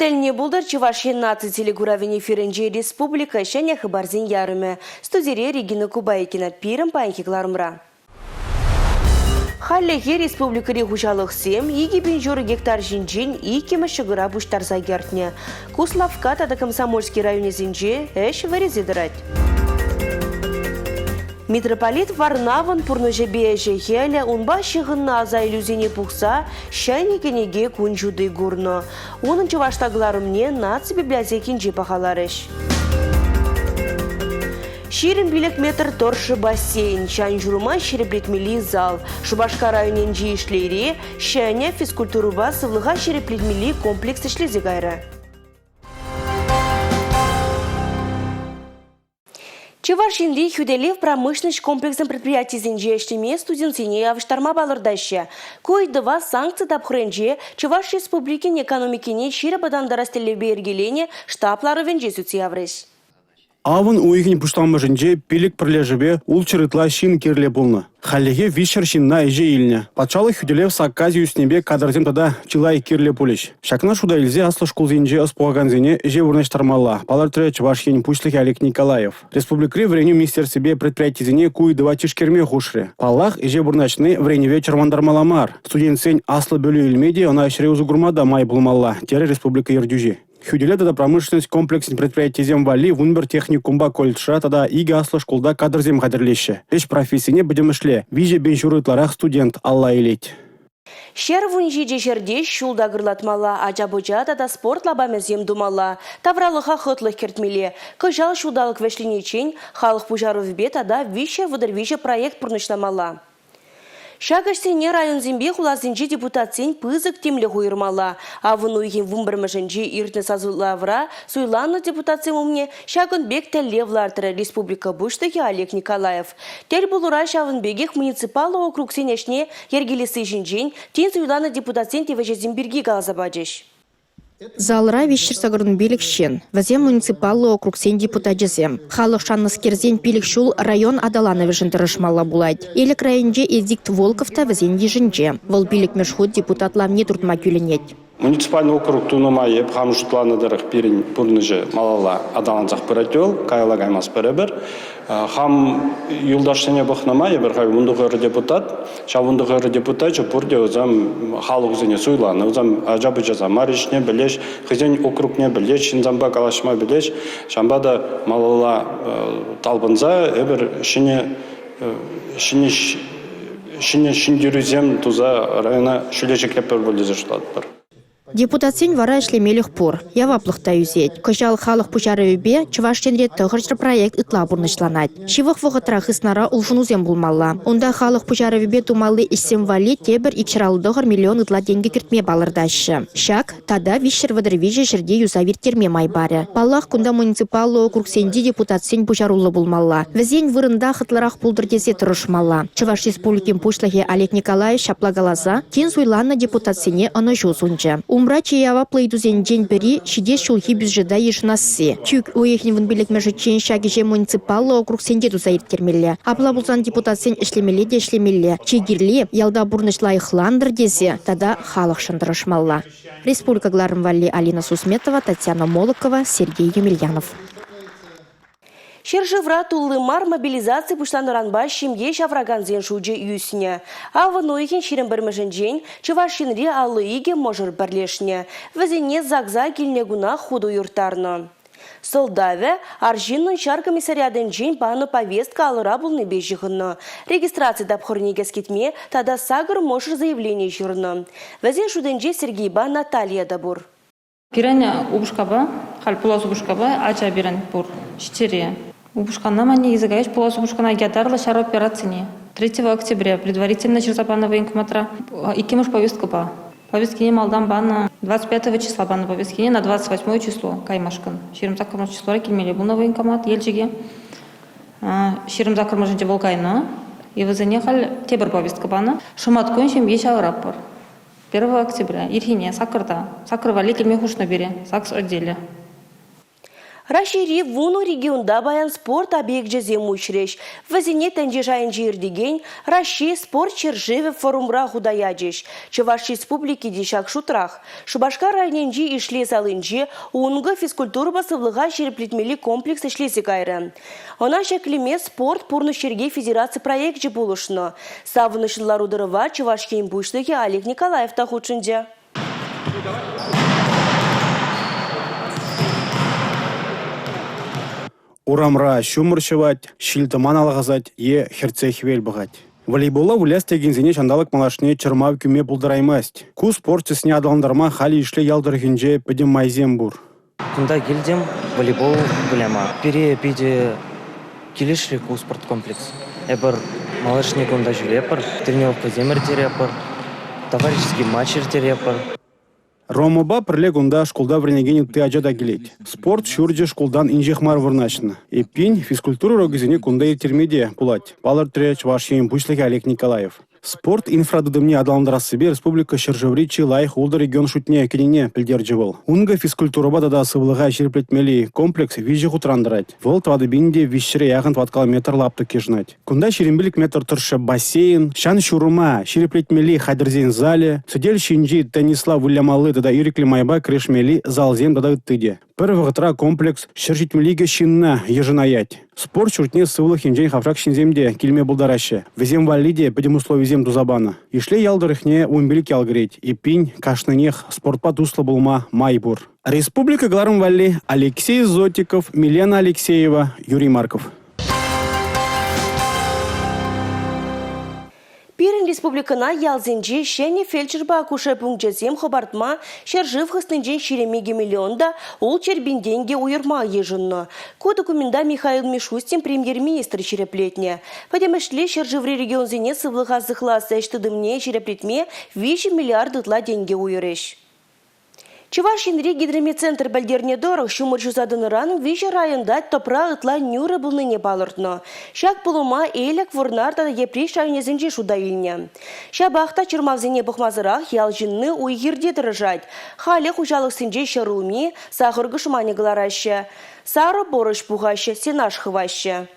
Вӑхӑт тӗлне пултӑр Чӑваш Ен наци телекуравӗн эфирӗнче республика ҫӗнӗ хыпарсен ярӑмӗ. Студире Регина Кубайкина пирӗн паянхи кӑларӑмра. Хальлӗхе республикӑри хуҫалӑхсем 2500 гектар ҫинчен иккӗмӗш ҫӑкӑра пуҫтарса кӗртнӗ. Куславкка тата Комсомольски районӗсенче ӗҫ вӗресе тӑрать. Митрополит Варнавӑн пурнӑҫӗпе ӗҫӗ-хӗлӗ, унпа ҫыхӑннӑ аса илӳсене пухса ҫӗнӗ кӗнеке кун ҫути курнӑ. Унӑн чӑвашла кӑларӑмне наци библиотекинче пахаларӗҫ. 25 метр тӑршшӗ бассейн, ҫан-ҫурӑма ҫирӗплетмелли зал. Шупашкар районӗнчи Ишлейре ҫӗнӗ физкультурӑпа сывлӑха ҫирӗплетмелли комплекс ӗҫлесе кайрӗ. Чӑваш Енри хӳтӗлев промышленноҫ комплексӗн предприятийӗсенче ӗҫлеме студентсене явӑҫтарма палӑртаҫҫӗ. Ку ыйтӑва санкци тапхӑрӗнче Чӑваш Республикин экономикине ҫирӗп аталантарас тӗллевпе йӗркеленӗ штаб ларӑвӗнче сӳтсе яврӗҫ. Авӑн уйӑхӗн пуҫламӑшӗнче 5 пӗрлешӗве 600 ытла ҫын кирлӗ пулнӑ. Хальлӗхе 300 ҫынна ӗҫе илнӗ. Патшалӑх хӳтӗлев саккасӗ ӳснипе кадрсем тата чылай кирлӗ пулӗҫ. Ҫакна шута илсе аслӑ шкулсенче ӑс пухакансене ӗҫе вырнаҫтармалла, палӑртрӗ Чӑваш Ен Пуҫлӑхӗ Олег Николаев. Республикӑри вӗренӳ министерствипе предприятисене ку ыйтӑва тишкерме хушрӗ. Паллах, ӗҫе вырнаҫни вӗренӗве чӑрмантармалла мар. Студентсен аслӑ пӗлӳ илме те, ӑна ӗҫре усӑ курма та май пулмалла, терӗ республика ертӳҫи. Хӳтӗлев тата промышленность комплексӗн предприятийӗсем валли 11 техникумпа колледжра тата икӗ аслӑ шкулта кадрсем хатӗрлеҫҫӗ. Ӗҫ профессине пӗтӗмӗшле 3,5 ытларах студент алла илет. 117 ҫӗрте ҫул такӑрлатмалла, ача-пӑча тата спорт лапамӗсем тумалла, тавралӑха хӑтлӑх кӗртмелле. Кӑҫал ҫулталӑк вӗҫлениччен халӑх пуҫарӑвӗпе тата 333 проект пурнӑҫламалла. Ҫак ӗҫсене районсемпе хуласенчи депутатсен пысӑк тимлӗх уйӑрмалла. Авӑн уйӑхӗн вунпӗрмӗшӗнче иртнӗ сасӑлавра суйланнӑ депутатсем умне ҫакӑн пек тӗллев лартрӗ республика Пуҫлӑхӗ Олег Николаев. Тӗл пулура ҫавӑн пекех муниципаллӑ округсен ӗҫне йӗркелесси ҫинчен тин суйланӑ депутатсен тивӗҫӗсем пирки каласа пачӗҫ. Залра 385 ҫын. Вӗсем муниципаллӑ округсен депутачӗсем. Халӑх шаннӑскерсен 5 ҫул район аталанӑвӗшӗн тӑрӑшмалла пулать. Элӗк районӗнче Эдикт Волков та вӗсен йышӗнче. Вӑл пиллӗкмӗш хут депутат лавне туртма кӳлӗнет. Муниципальный округ тунӑ май эп хам шутланӑ тӑрӑх пирӗн пурнӑҫӗ малалла аталансах пырать вӑл, каялла каймастпӑр эпир. Хам юлташсене пӑхнӑ май эпир халь 19 депутат. Ҫав 19 депутачӗ пурте вӗсем халӑхсене суйланӑ. Вӗсем ача-пӑчаса мар ӗҫне пӗлеҫ, хӑйсен округне пӗлеҫ, ҫынсемпе калаҫма пӗлеҫ. Ҫавӑнпа та малалла талпӑнса эпир ҫӗнӗ ҫӗнӗ ҫӗнӗ ҫӗнтерӳсем туса района ҫӳле ҫӗклетпӗр пуль тесе шутлатпӑр. Депутатсен вара ӗҫлемелӗх пур, яваплӑх та ӳсет. Кӑҫал халӑх пуҫарӑвӗпе Чӑваш Енре 900 проект ытла пурнӑҫланать. Ҫывӑх вӑхӑтра хыснара улшӑнусем пулмалла. Унта халӑх пуҫарӑвӗпе тумалли ӗҫсем валли тепӗр 259 миллион ытла тенкӗ кӗртме палӑртаҫҫӗ. Ҫак тата 333 ҫӗрте юсав ирттерме май парӗ. Паллах, кунта муниципаллӑ округсенчи депутатсен пуҫаруллӑ пулмалла. Вӗсен вырӑнта хӑтлӑрах пултӑр тесе тӑрӑшмалла. Чӑваш Республикин Пуҫлӑхӗ Олег Николаев ҫапла каласа тин суйланнӑ депутатсене ӑнӑҫу сунчӗ. Умра чи яваплӑ ыйтусенчен пӗри – ҫитес ҫулхи бюджета йышӑнасси. Чӳк уйӑхӗн 15-мӗшӗччен ҫак ӗҫе муниципаллӑ округсенче туса ирттермелле. Апла пулсан депутатсен ӗҫлемелле те ӗҫлемелле. Чи кирли – ялта пурнӑҫ лайӑхлантӑр тесе тата халӑхшӑн тӑрӑшмалла. Республика кӑларӑм валли Алина Сусметова, Татьяна Молокова, Сергей Емельянов. Ҫӗршывра тулли мар мобилизаци пуҫланнӑранпа ҫемье ҫавӑракансен шучӗ ӳснӗ. Авӑн уйӑхӗн 21-мӗшӗнчен Чӑваш Енри 52 мӑшӑр пӗрлешнӗ. Вӗсене ЗАГСа килнӗ кунах хут уйӑрттарнӑ. Сӑлтавӗ арҫыннӑн ҫар комиссариатӗнчен панӑ повестка алӑра пулнипе ҫыхӑннӑ. Регистраци тапхӑрне кӗскетме тата сакӑр мӑшӑр заявлени ҫырнӑ. Вӗсен шутӗнче Сергейпа Наталья та пур. Пирӗн упӑшкапа, халь пулас упӑшкапа ача пирӗн пур, ҫиччӗре. Упӑшкана ман илсе кайӗҫ пулас упӑшкана ятарлӑ ҫар операцине. 3 октября предварительно ҫырса панӑ военкоматра иккӗмӗш повесткӑпа. Повесткине малтан панӑ 25 числа панӑ повесткине на 28 число каймашкӑн. 28 числора килмелле пулнӑ военкомат Елчӗке. 28-мӗшӗнче вӑл кайнӑ. И вӗсене халь тепӗр повестка панӑ. Шӑматкун ҫемье ҫавӑратпӑр. 1 октября ирхине саккӑрта. Саккӑр валли килме хушнӑ пире ЗАГС отделӗ. Раҫҫейри вунӑ регионта паян спорт объекчӗсем уҫрӗҫ. Вӗсене тӗнче шайӗнче иртекен Раҫҫей спорт ҫӗршывӗ форумра хута ячӗҫ. Чӑваш Республики те ҫак шутрах. Шупашкар районӗнчи Ишлей салинче Ункӑ физкультурӑпа сывлӑха ҫирӗплетмелли комплекс ӗҫлесе кайрӗ. Ӑна ҫӗклеме Спорт пурнӑҫ йӗрки федераци проекчӗ пулӑшнӑ. Савӑнӑҫлӑ лару-тӑрӑва Чӑваш Ен Пуҫлӑхӗ Олег Николаев та хутшӑнчӗ. Урамра ҫумӑр ҫӑвать, ҫил-тӑман алхасать е хӗртсе хӗвел пӑхать. Волейболла выляс текенсене ҫанталӑк малашне чӑрмав кӳме пултараймасть. Ку спорт тӗсне аталантарма халӗ Ишлей ял тӑрӑхӗнче пӗтӗм майсем пур. Кунта килтӗм волейбол выляма. Пире питӗ килӗшрӗ ку спорткомплекс. Эпир малашне кунта ҫӳретпӗр, тренировкӑсем ирттеретпӗр, товарищеский матч ирттеретпӗр. Ромӑпа пӗрле кунта шкулта вӗренекен ытти ача та килет. Спорт ҫурчӗ шкултан инҫех мар вырнаҫнӑ. Эппин, физкультура урокӗсене кунта ирттерме те пулать, палӑртрӗ Чӑваш Ен Пуҫлӑхӗ Олег Николаев. Спорт инфратытӑмне аталантарассипе республика ҫӗршыври чи лайӑх ултӑ регион шутне кӗнине пӗлтерчӗ вӑл. Ункӑ физкультурӑпа тата сывлӑха ҫирӗплетмелли комплекс виҫӗ хутран тӑрать. Вӑл 4300 яхӑн тӑваткал метр лаптӑк йышӑнать. Кунта 25 метр тӑршшӗ бассейн, ҫан-ҫурӑма ҫирӗплетмелли хатӗрсен залӗ, сӗтел ҫинчи теннисла вылямалли тата ирӗклӗ майпа кӗрешмелли залсем тата ытти те. Пӗр вӑхӑтра комплекс 172 ҫынна йышӑнаять. Спорт ҫуртне сывлӑх енчен хавшак ҫынсем те килме пултараҫҫӗ. Вӗсем валли те пӗтӗм условисем туса панӑ. Ишлей ял тӑрӑхне 15 ял кӗрет. Эппин, кашнинех спортпа туслӑ пулма май пур. Республика кӑларӑм валли Алексей Зотиков, Милена Алексеева, Юрий Марков. Пирӗн республикӑна ялсенче ҫӗнӗ фельдшерпа акушер пункчӗсем хӑпартма ҫӗршыв хыснинчен 22 миллион та 600 пин тенкӗ уйӑрма йышӑннӑ. Ку документа Михаил Мишустин премьер-министр ҫирӗплетнӗ. Пӗтӗмӗшле ҫӗршыври регионсене сывлӑха сыхлас ӗҫ тытӑмне ҫирӗплетме 3 миллиард ытла тенкӗ уйӑрӗҫ. Чӑваш Енри гидрометцентр пӗлтернӗ тӑрӑх, ҫумӑр ҫуса тӑнӑран виҫӗ районта тӑпра ытла нӳрӗ пулнине палӑртнӑ. Ҫак пулӑма Элӗк, Вӑрнар тата Йӗпреҫ районӗсенче шута илнӗ. Ҫапах та чӑрмавсене пӑхмасӑрах ял ҫынни уй-хирте тӑрӑшать. Халӗ хуҫалӑхсенче ҫӗрулми, сахӑр кӑшманӗ кӑлараҫҫӗ. Сарӑ пӑрӑҫ пухаҫҫӗ, сенаж хываҫҫӗ.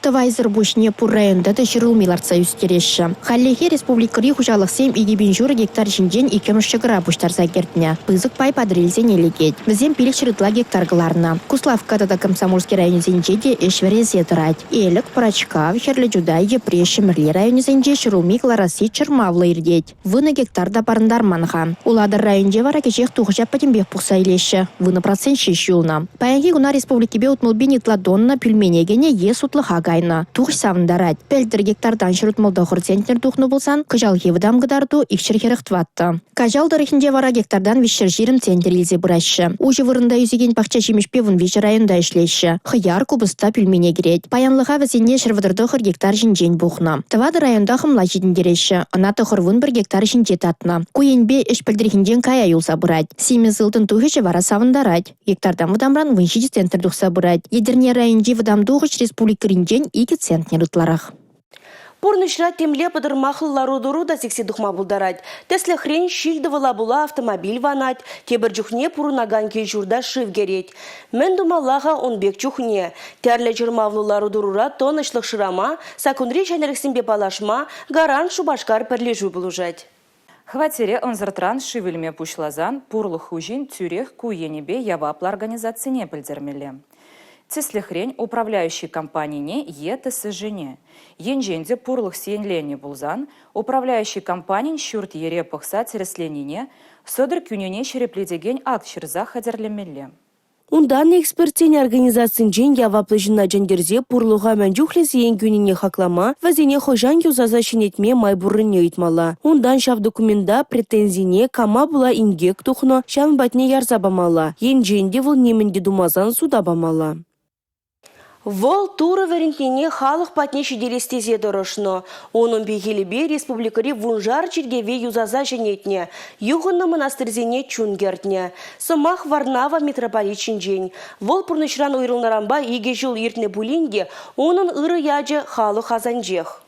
Тӑвайсӑр пуҫне пур районта та ҫӗрулми лартса ӳстереҫҫӗ. Хальлӗхе республикӑри хуҫалӑхсем 2500 гектар ҫинчен иккӗмӗш ҫӑкӑра пуҫтарса кӗртнӗ. Пысӑк пай Патӑрьелсене лекет. Вӗсем 500 ытла гектар кӑларнӑ. Куславкка тата Комсомольски районӗсенче те ӗҫ вӗресе тӑрать. Элӗк, Пӑрачкав, Хӗрлӗ Чутай, Йӗпреҫ, Ҫӗмӗрле районӗсенче ҫӗрулми кӑларасси чӑрмавлӑ иртет. Вунӑ гектар та парӑнтарман-ха. Улатӑр районӗнче вара кӗҫех тухӑҫа пӗтӗмпех пухса илеҫҫӗ. 10% ҫеҫ юлнӑ. Паянхи куна республикипе 60 пин ытла тонна пӳлмене кӗнӗ е сутлӑха кайнӑ. Тухӑҫ савӑнтарать. Пӗлтӗр гектартан 169 центнер тухнӑ пулсан, кӑҫалхи вӑтам кӑтарту 244. Каҫал тӑрӑхӗнче вара гектартан 320 центнер илсе пыраҫҫӗ. Уҫӑ вырӑнта ӳсекен пахча ҫимӗҫпе 13 районта ӗҫлеҫҫӗ. Хӑяр, купӑста пӳлмене кӗрет. Паянлӑха вӗсене 139 гектар ҫинчен пухнӑ. Тӑватӑ районта хӑмла ҫитӗнтереҫҫӗ. Ӑна 91 гектар ҫинче татнӑ. Ку енпе ӗҫ пӗлтӗрхинчен кая юлса пырать. Симӗс ылтӑн тухӑҫӗ вара савӑнтарать. Гектартан вӑтамран 17 центнер тухса пырать. Етӗрне районӗнчи вӑтам тухӑҫ республикӑринчен 2 центнер ытларах. Пурнӑҫра темле пӑтӑрмахлӑ лару-тӑру та сиксе тухма пултарать. Тӗслӗхрен, ҫил-тӑвӑла пула автомобиль ванать, тепӗр чухне пурӑнакан кил-ҫурта шыв кӗрет. Мӗн тумалла-ха ун пек чухне? Тӗрлӗ чӑрмавлӑ лару-тӑрура тӑнӑҫлӑх шырама, саккунри ҫӗнӗлӗхсемпе паллашма «Гарант Шупашкар» пӗрлешӳ пулӑшать. Хваттере ӑнсӑртран шыв илме пуҫласан пурлӑх хуҫин тӳрех ку енӗпе яваплӑ организацине пӗлтермелле. Тӗслӗхрен, управляющи компанине е ТСЖне. Енчен те пурлӑх сиенленнӗ пулсан, управляющи компанин ҫурт-йӗре пӑхса тӗрӗсленине, сӑтӑр кӳнине ҫирӗплетекен акт ҫырса хатӗрлемелле. Унтан экспертсен организацинчен яваплӑ ҫынна чӗнтерсе пурлӑха мӗн чухлӗ сиен кӳнине хаклама, вӗсене хӑҫан юсаса ҫӗнетме май пуррине ыйтмалла. Унтан ҫав документа, претензине, кама пула инкек тухнӑ, ҫавӑн патне ярса памалла. Енчен те вӑл нимӗн те тумасан суда памалла. Вӑл Турӑ вӗрентнине халӑх патне ҫитерес тесе тӑрӑшнӑ. Унӑн пехилӗпе республикӑри вуншар чиркӗве юсаса ҫӗнетнӗ, юхӑннӑ мӑнастирсене чун кӗртнӗ. Сӑмах Варнава митрополит ҫинчен. Вӑл пурнӑҫран уйрӑлнӑранпа икӗ ҫул иртнӗ пулин те унӑн ырӑ ячӗ халӑх асанчех.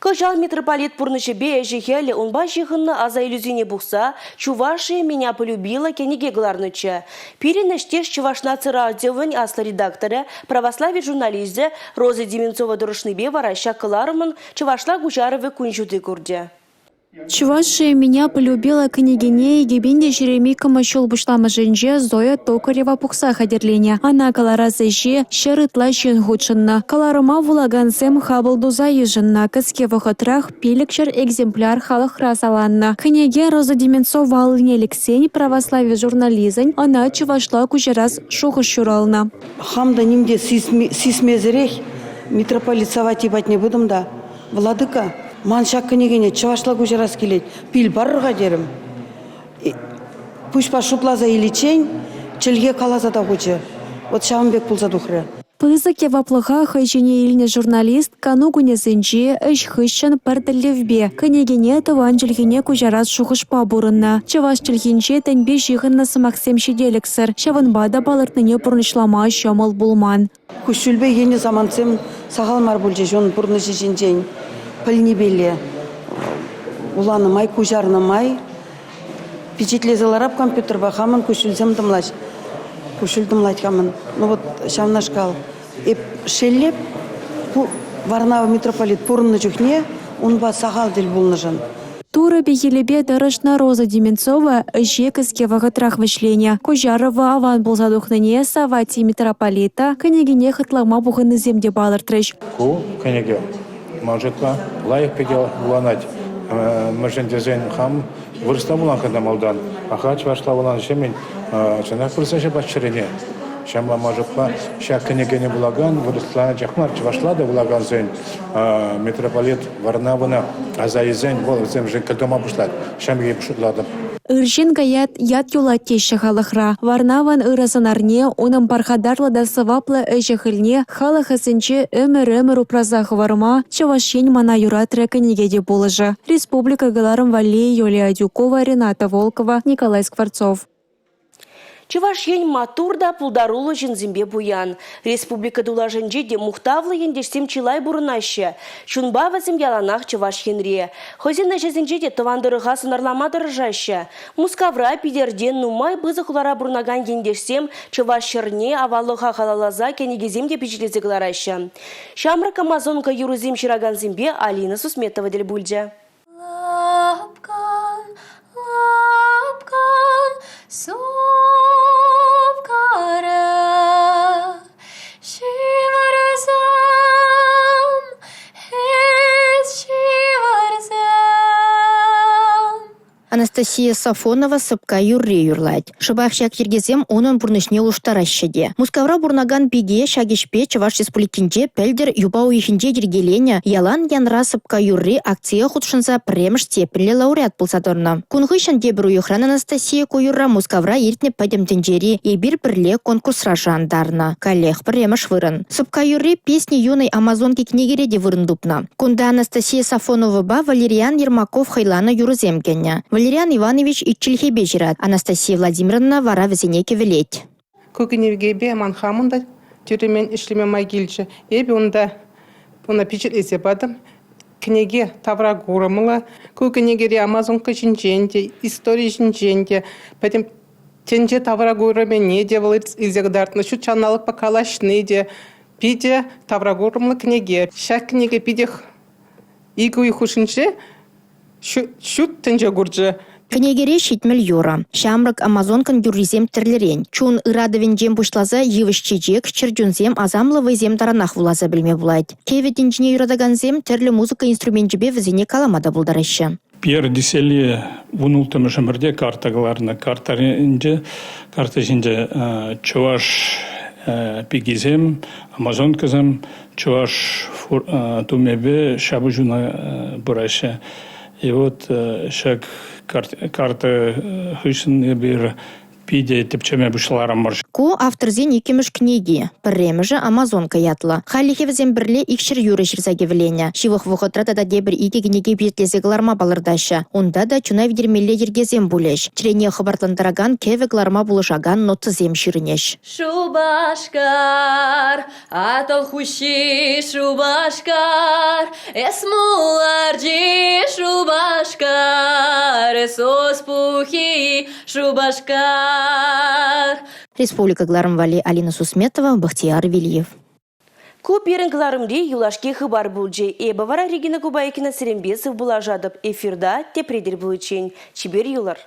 Кӑҫал митрополит пурнӑҫӗпе ӗҫӗ-хӗлӗ унпа ҫыхӑннӑ аса илӳсене пухса «Чувашия меня полюбила» кӗнеке кӑларнӑччӗ. Пирӗн ӗҫтеш Чӑваш наци радиовӗн аслӑ редакторӗ, православи журналисчӗ Роза Деменцова тӑрӑшнипе вара ҫак кӑларӑмӑн чӑвашла куҫарӑвӗ кун ҫути курчӗ. «Чувашия меня полюбила» кӗнекене 2022 ҫул пуҫламӑшӗнче Зоя Токарева пухса хатӗрленӗ. Ӑна кӑларас ӗҫе 100 ытла ҫын хутшӑннӑ. Кӑларӑма вулакансем хапӑл туса йышӑннӑ. Кӗске вӑхӑтрах 500 экземпляр халӑхра саланнӑ. Кӗнеке Роза Деменцова аллине лексен православи журналисчӗн ӑна чӑвашла куҫарас шухӑш ҫуралнӑ. Хам та ним те сисмесӗрех митрополит Савватий патне пытӑм та Владыка, ман ҫак кӗнекене чӑвашла куҫарас килет, пил парӑр-ха терӗм. Пуҫпа шутласа иличчен чӗлхе каласа та хучӗ. Вот ҫавӑн пек пулса тухрӗ. Пысӑк яваплӑха хӑй ҫине илнӗ журналист кану кунӗсенче ӗҫ хыҫҫӑн пӗр тӗллевпе – кӗнекене тӑван чӗлхене куҫарас шухӑшпа пурӑннӑ. Чӑваш чӗлхинче тӗнпе ҫыхӑннӑ сӑмахсем ҫителӗксӗр, ҫавӑнпа та палӑртнине пурнӑҫлама ҫӑмӑл пулман. Куҫҫульпе йӗнӗ самантсем сахал мар пулчӗҫ ун пурнӑҫӗ ҫинчен пӗлнипеле. Вуланӑ май, куҫарнӑ май пичетлесе ларап компьютерпа хамӑн куҫҫульсем тӑмлаҫ. Куҫҫуль тӑмлать хамӑн. Ну вот ҫавнашкал. Эп шеллеп Варнава митрополит пурӑннӑ чухне унпа сахал тӗл пулнӑшӑн. Турӑ пехилӗпе тӑрӑшнӑ Роза Деменцова ӗҫе кӗске вӑхӑтрах вӗҫленӗ. Куҫарӑвӗ аван пулса тухнине Савватий митрополита кӗнекене хӑтлама пухӑннисем те палӑртрӗҫ. Ку кӗнеке ман шутпа лайӑх питӗ вуланать. Мӗншӗн тесен хам вырӑсла вуланкӑ малтан, аха чӑвашла вуланӑ-ҫемӗн чӑнах пырса ҫапать чӗрене. Ҫавӑнпа ман шутпа ҫак кӗнекене вулакан вырӑсла анчах мар, чӑвашла та вулакансен митрополит Варнавӑна аса илсен вӑл вӗсемшӗн кӗлтума пуҫлать. Ҫавӑн пекех шутлатӑп. Ыр ҫын каять, ят юлать теҫҫӗ халӑхра. Варнавӑн ырӑ сӑнарне, унӑн пархатарлӑ та сӑваплӑ ӗҫӗ-хӗлне халӑх асӗнче ӗмӗр-ӗмӗр упраса хӑварма «Чӑваш Ен мана юратрӗ» кӗнеке те пулӑшӗ. Республика кӑларӑм валли Юлия Адюкова, Рената Волкова, Николай Скворцов. Чӑваш Ен маттур та пултаруллӑ ҫынсемпе пуян. Республика тулашӗнче те мухтавлӑ ентешсем чылай пурӑнаҫҫӗ. Чунпа вӗсем яланах Чӑваш Енре. Хӑйсен ӗҫӗсенче те тӑван тӑрӑха сӑнарлама тӑрӑшаҫҫӗ. Мускавра, Питӗрте нумай пысӑк хулара пурӑнакан ентешсем чӑваш ҫӗрне аваллӑха халалласа кӗнекесем те пичетлесе кӑлараҫҫӗ. Ҫамрӑк амазонка юрӑсем ҫыракансемпе Алина Сусметова тӗл пулчӗ. Лапкан, лапкан, супкара, ҫывӑрсам, эс ҫывӑрсам. Анастасия Сафонова сӑпка юрри юрлать. Шӑпах ҫак йӗркесем унӑн пурнӑҫне улӑштараҫҫӗ те. Мускавра пурӑнакан пике ҫак ӗҫпе Чӑваш Республикинче пӗлтӗр юпа уйӑхӗнче йӗркеленӗ «Ялан янра сӑпка юрри» акцие хутшӑнса пӗрремӗш степеньлӗ лауреат пулса тӑнӑ. Кун хыҫҫӑн тепӗр уйӑхран Анастасия ку юрра Мускавра иртнӗ Пӗтӗм тӗнчери «Эпир пӗрле» конкурсра шантарнӑ. Каллех пӗрремӗш вырӑн. Сӑпка юрри «Песни юной амазонки» кӗнекере те вырӑн тупнӑ. Кунта Анастасия Сафоновӑпа Валериан Ермаков хӑйланӑ юрӑсем кӗнӗ. Валериан Иванович ик чӗлхепе ҫырать, Анастасия Владимировна вара вӗсене кӗвӗлет. Ку кӗнекепе ман хамӑн та тӳрремӗн ӗҫлеме май килчӗ. Эпӗ унта ӑна пичетлесе патӑм. Кӗнеке тавра курӑмлӑ. Ку кӗнекере Амазонка ҫинчен те, истори ҫинчен те, пӗтӗм тӗнче тавра курӑмӗне те вӑл илсе кӑтартнӑ. Ҫут ҫанталӑкпа калаҫни те, Питӗ тавракурӑмлӑ кӗнеке. Ҫак кӗнеке питех икӗ уйӑх хушшинче ҫут тӗнче курчӗ. Кӗнекере 70 юрӑ. Ҫамрӑк амазонкӑн юррисем тӗрлӗрен. Чун ыратӑвӗнчен пуҫласа йывӑҫ-чечек, чӗрчунсем, асамлӑ вӑйсем таранах вуласа пӗлме пулать. Кӗвӗ тӗнчине юратакансем тӗрлӗ музыка инструменчӗпе вӗсене калама та пултараҫҫӗ. Пьер Дюселье 16-мӗш ӗмӗрте карта кӑларнӑ. Картаринче, карта ҫинче чӑваш пикисем, амазонкӑсем чӑваш тумӗпе ҫапӑҫуна пыраҫҫӗ. И вот ҫак карта хыҫҫӑн эпир. питӗ тӗпчеме пуҫларӑмӑр. Ку авторсен иккӗмӗш кӗнеки. Пӗрремӗшӗ «Амазонка» ятлӑ. Хальлӗхе вӗсем пӗрле 200 юрӑ ҫырса кӗвӗленӗ. Ҫывӑх вӑхӑтра тата тепӗр икӗ кӗнеке пичетлесе кӑларма палӑртаҫҫӗ. Унта та чуна витермелле йӗркесем пулӗҫ. Чӗрене хӑпартлантаракан кӗвӗ кӑларма пулӑшакан нотӑсем ҫырӑнӗҫ. Шупашкар, Атӑл хуҫи Шупашкар, эс муларчи Шупашкар, эс оспухи Шупашкар. Республика кӑларӑм валли Алина Сусметова, Бахтияр Вильев. Ку пирӗн кӑларӑмри юлашки хыпар пулчӗ. Эпӗ вара Регина Кубайкина сирӗнпе сывпуллашатӑп. Эфирта тепре тӗл пуличчен. Чипер юлӑр.